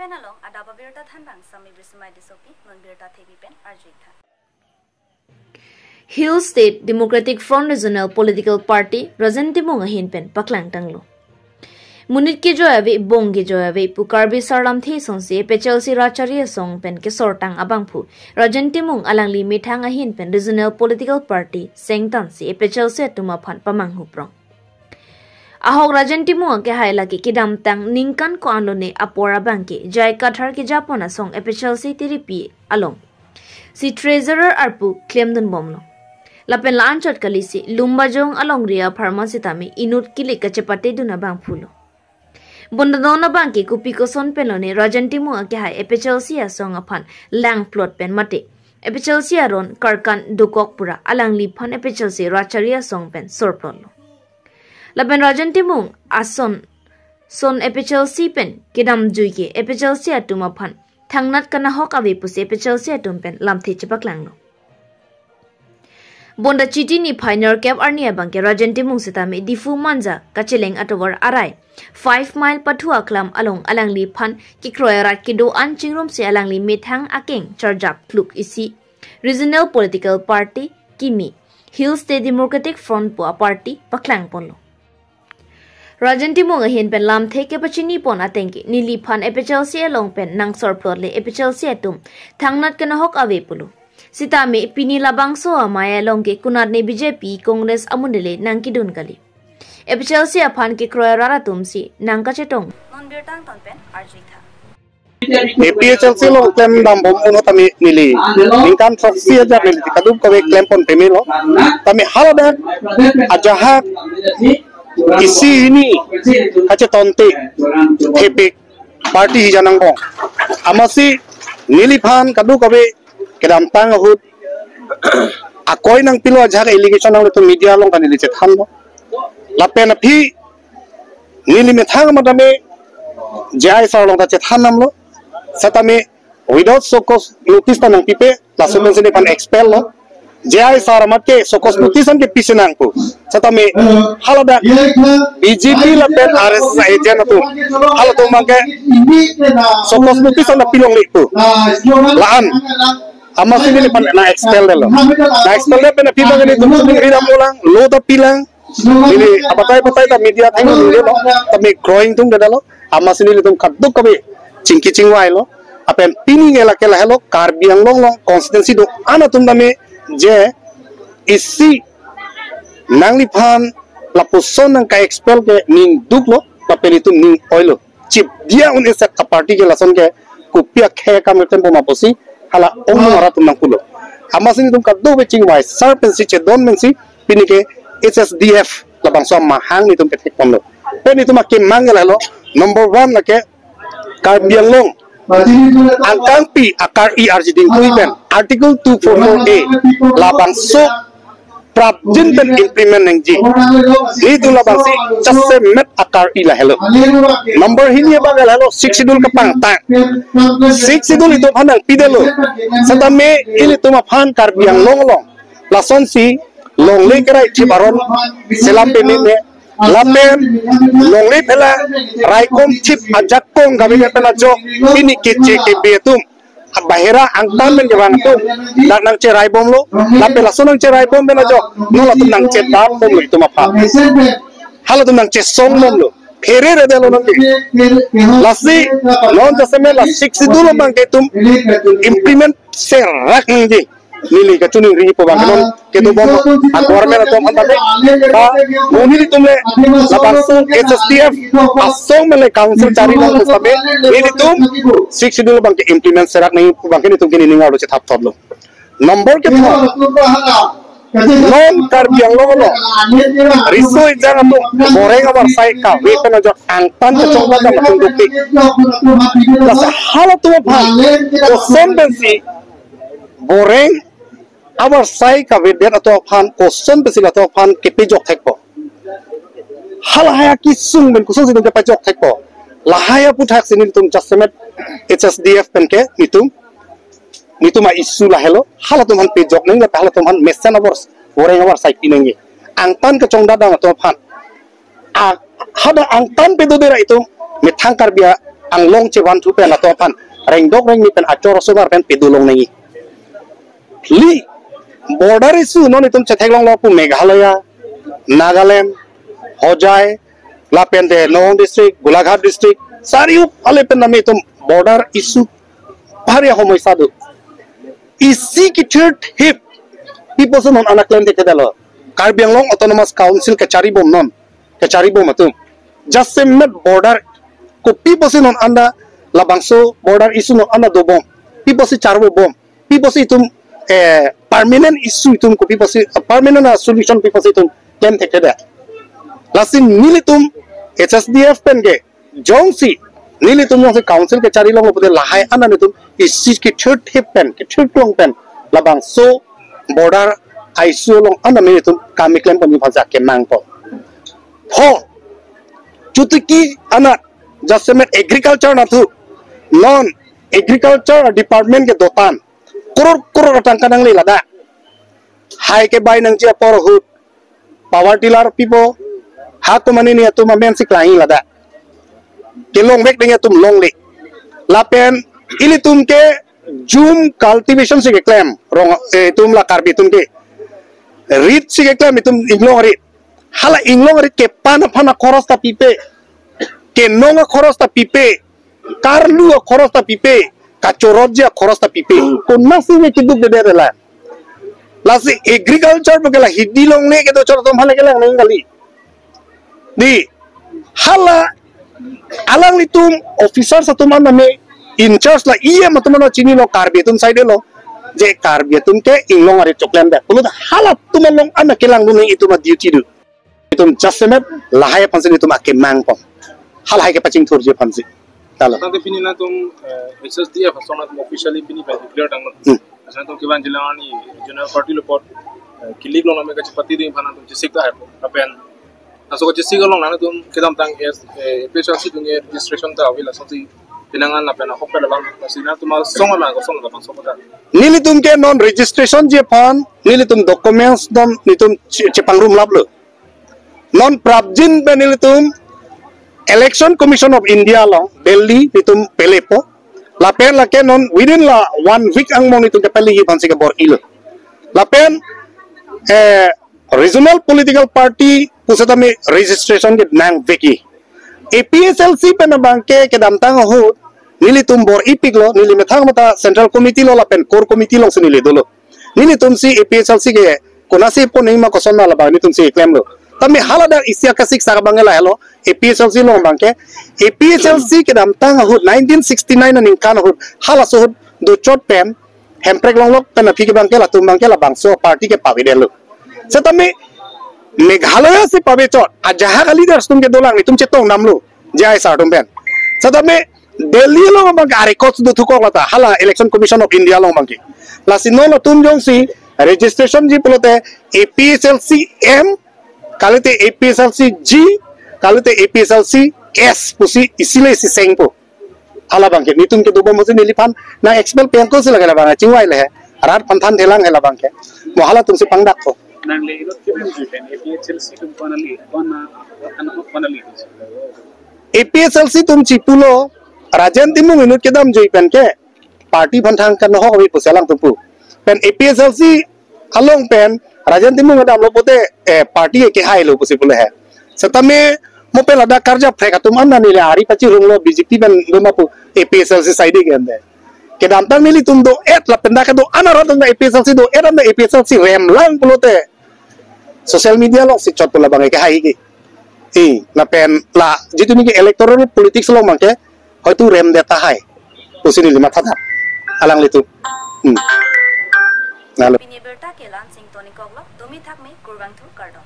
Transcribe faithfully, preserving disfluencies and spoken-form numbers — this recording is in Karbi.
Pen along adap abirta thanbang Sami Brisimai Tissopi, non birta thepi pen arju-ik tha. Hill State Democratic Front Regional Political Party Rajen Timung ahin pen paklangtanglo. Monit kejoi ave, bong kejoi ave pu Karbi Sarlamthe asonsi A P H L C rat chari asong pen kesortang abangphu Rajen Timung alangli methang ahin pen Regional Political Party sengtansi A P H L C atum aphan pamanghuprong. Ahok Rajen Timung akehai lake kedamtang ningkan ko-an lone apor abangke J I Kathar kejapon asong A P H L C tiripi alongsi treasurer arpu klemdunbomlo. Lapen la-anchot kalisi Lumbajong alongri apharman sitame inut kilik kachepatedun abangphulo. Bonta non abangke kopi koson pen lone Rajen Timung akehai A P H L C asong aphan langplot pen mate A P H L C aron karkan dokok pura alangliphan A P H L C rat chari asong pen sorplotlo. Lapen Rajen Timung ason son A P H L C pen kedamjui ke A P H L C atum aphan thangnat kanahok ave pusi A P H L C atum pen lamthe chepaklanglo. Bonta Chiti niphai nerkep arni abangke Rajen Timung sitame Diphu Manja kacheleng atovar arai five mile pathu aklam along alangliphan kekroi arat kedo-an chingrumsi alangli methang akeng charjap kluk isi Regional Political Party kimi Hill State Democratic Front pu aparty paklangponlo. Rajen Timung ahin pen lamthe kepachinipon atengke neliphan A P H L C along pen nangsorplot le A P H L C atum thangnat kanahok ave pulo. Sitame pini labangso amei along ke konatne B J P Congress amonit le nangkedun kali. A P H L C aphan kekroi arat atumsi nangkachetong. Non birta angton pen arju-ik tha. A P H L C along klemdambom un tame neli ningkan throksi ajat neli kadokave klempon pemelo. Tame haladak ajahak isi hini kachetonte thepik party hija nangbong. Amatsi neliphan kadokave kedamtang ahut akoi nangpilo ajahak allegation nanglo, to media along kan neli chethanlo. Lapen aphi neli methang matame J I sir along ta chethan damlo. Setame without show cause notice ta nangpipe, laso pensi nephan expel lo. J I sir amat ke show cause notice an ke pisi nangpo. Setame haladak B J P lapen R S S agent atum, halatum abangke show cause notice an ta pilonglepo. La-an amatsi nephan nang expel detlo. Nang expel det pen aphi abang nelitum ri damlo lang, lo ta pilang. Neli abatai batai ta media thengno ningdelo, tame growing tung detlo. Amatsi nelitum kadokave chingki chingvailo. Lapen pini ke lake lahelo, Karbi Anglong along constituency do-an atum tame je isi nangliphan lapuson nangka-expel ke ning duklo, lapen itum ning oilo. Chip dia un-e set aparty ke lason ke kopi akhei akam klempo ma pusi hala ong arat atum nangpulo. Amatsi nelitum kadokave chingvai sar pensi chedon pensi pini ke H S D F labangso amahang nelitum pethekponlo. Pen nelitum akemang ke lahelo, number one lake Karbi Anglong angkangpi akar-i arjiding kui pen Article two four four A labangso prapjin pen implement nangji. Nelitum labangsi jasemet akar-i lahelo. Number hini abang lahelo Sixth Schedule kapangtang. Sixth Schedule itum aphan nangpidetlo. Setame ilitum aphan Karbi Anglong along lasonsi longle kerai chip aron selam pememe. Lapen longle phela raikom chip ajakong kave pen ajok pini keche kebe atum bahera angtan pen kevang atum dak nangcheraibomlo, lapen laso nangcheraibom pen ajok non latum nangchedambomlo itum aphan. Halatum nangchesongbomlo. Phere re detlo nangke. Lasi non jasemet la Sixth Schedule abang ke itum implement serak nangji. Neli kachiningri pu abang ke non kedobom a-government atum aphan tame. Ba monit itum le labangso H S D F asong mele council chari nang pu tame nelitum Sixth Schedule abang ke implement serak nangji pu abang ke nelitum ke ning arlo chethap thotlo. Number kethom, non Karbi Anglong along riso ejang atum boreng avarsai kave pen ajok angtan kachongdadam atum dukpik. Lasi halatum aphan koson pensi boreng avarsai kavedet atum aphan koson pensi latum aphan kepejok thekpo. Halahai akesung pen kosonsi itum kepejok thekpo. Lahai aputhaksi nelitum jasemet H S D F pen ke nelitum, nelitum a-issue lahelo, halatum aphan pejok nangji lapen halatum aphan mesen avar, boreng avarsai pi nangji. Angtan kachongdadam atum aphan. A, hadak angtan pedodera itum methang Karbi a anglong chevan thu pen latum aphan rengdok rengni pen achor osomar pen pedolong nangji. Phli border issue non itum chetheklonglo pu Meghalaya, Nagaland, Hojai, lapen te Nagaon district, Golaghat district, sari upale pen nami itum border issue bhari homoi sadu. Isi kithir thip pi pusi non ana klem thekthedetlo. Karbi Anglong Autonomous Council kachari bom non, kachari bom atum. Jasemet border kopi pusi non anda labangso border issue non anda dobom. Pi pusi charbo bom. Pi pusi itum eh, permanent issue itum kopi pusi, eh, permanent, ah, solution pi pusi itum klem thekthedet. Lasi nelitum H S D F pen ke jongsi nelitum jongsi council kachari longlo pute lahai anda nelitum isi kithir thip pen, kithir klong pen labangso border issue along anda nelitum kami klem ponji aphansi akemang po. Ho, chotiki anat jasemet agriculture nathu, non agriculture department ke dotan, crore crore atangka nangle ladak. Hai kebai nangji apor ahut power tiller pipo, ha komatne atum amen si klangji ladak. Kelongvek ding atum longle. Lapen ilitum ke jhum cultivation si keklem, rong, eh, itum la Karbi atum ke. Rit si keklem itum inglong arit. Hala inglong arit kepan aphan akhoros ta pipe. Kenong akhoros ta pipe. Karlu akhoros ta pipe. Kachorotji akhoros ta pipe. Konatsi ve keduk dede rela. Lasi agriculture pu ke la hidi longle kedo chor atum hala kelang nang kali. Di, hala alanglitum officers atum an nami in charge la E M atum an chinilo Karbi atum side lo. Je Karbi atum ke inglong arit choklemdet. Pulo halatum along an kelangdun itum a-duty do. Itum jasemet lahai aphansi itum akemang pon. Halahai kepachingthurji aphansi. Talo. Tangte pini nangtum, eh, H S D F asong nangtum officially pini pen declare tanglo. Hmm. Asong nangtum kevan jilang arni regional party lo apot, eh, kilik long nami kachepatiri aphan nangtum chesik ta hai. Lapen laso kachesik along nangtum kedamtang S, eh, A P H L C atum ke registration ta ave, lasonsi pinangan lapen ahok pen labang, lasi nangtum asong ma asong labang asong ta. Nelitum ke non registration ji aphan, nelitum documents dom nelitum che-, chepangrum laplo. Non prapjin pen nelitum Election Commission of India along Delhi nelitum pelepo. Lapen lake non within la one week angbong nelitum kepeleji aphansi kebor-ilo. Lapen, eh, regional political party pusitame registration ke nangvekji. A P H L C pen abangke kedamtang ahut nelitum bor-ipiklo, neli methang mata Central Committee lo lapen Core Committee alongsi neli dolo. Nelitumsi A P H L C ke konatsi pon nangma koson ma labang nelitumsi klemlo. Tame haladak isi akasik sak abangke lahelo, A P H L C along abangke, A P H L C kedamtang ahut nineteen sixty-nine aningkan ahut halaso ahut dochot pen Hemprek Longlok pen aphi ke abangke latum abangke labangso party ke pavedetlo. Setame Meghalaya si pavechot, ajahak a-leaders atum ke dolang, itum chetongdamlo, J I sir atum pen. Setame Delhi along abangke a-records do thukok lata, hala Election Commission of India along abangke. Lasi non latum jongsi registration ji pulote A P H L C M, kalite A P H L C G, kalite A P H L C S pusi isi le isi sengpo. Hala abangke nelitum ke dobom pusi neliphan nang-expel pi angko si lake labang chingvai le he. Rat aphan than thelang he labangke. Mo halatumsi pangdakpo. Nangle inut kedam ji pen A P H L C atum kona li, kona, kona, kona li. A P H L C atum chipulo, Rajen Timung inut kedam ji pen ke party aphan thangkan ahok ave pusi alangtum pu. Pen A P H L C along pen Rajen Timung kedamlo pute, eh, party ke kehailo pusi pule he. Setame mo pen ladak karja phrek atum an neli ari pachirunglo B J P pen doma pu A P H L C side ke ande. Kedamtang nelitum do-et lapen dak kedo-an arat atum A P H L C do-et anda A P H L C remlang pulote social media alongsi chot pu labang ke hai ke. I, lapen la, jitu neke electoral politics along abangke, hoitu remdet tahai. Pusi neli matha tha. Alanglitum. Hmm. Lalu. Pini abirta ke la-ansi ingtonikoklo, domi thakmi, kurvangthu, kardom.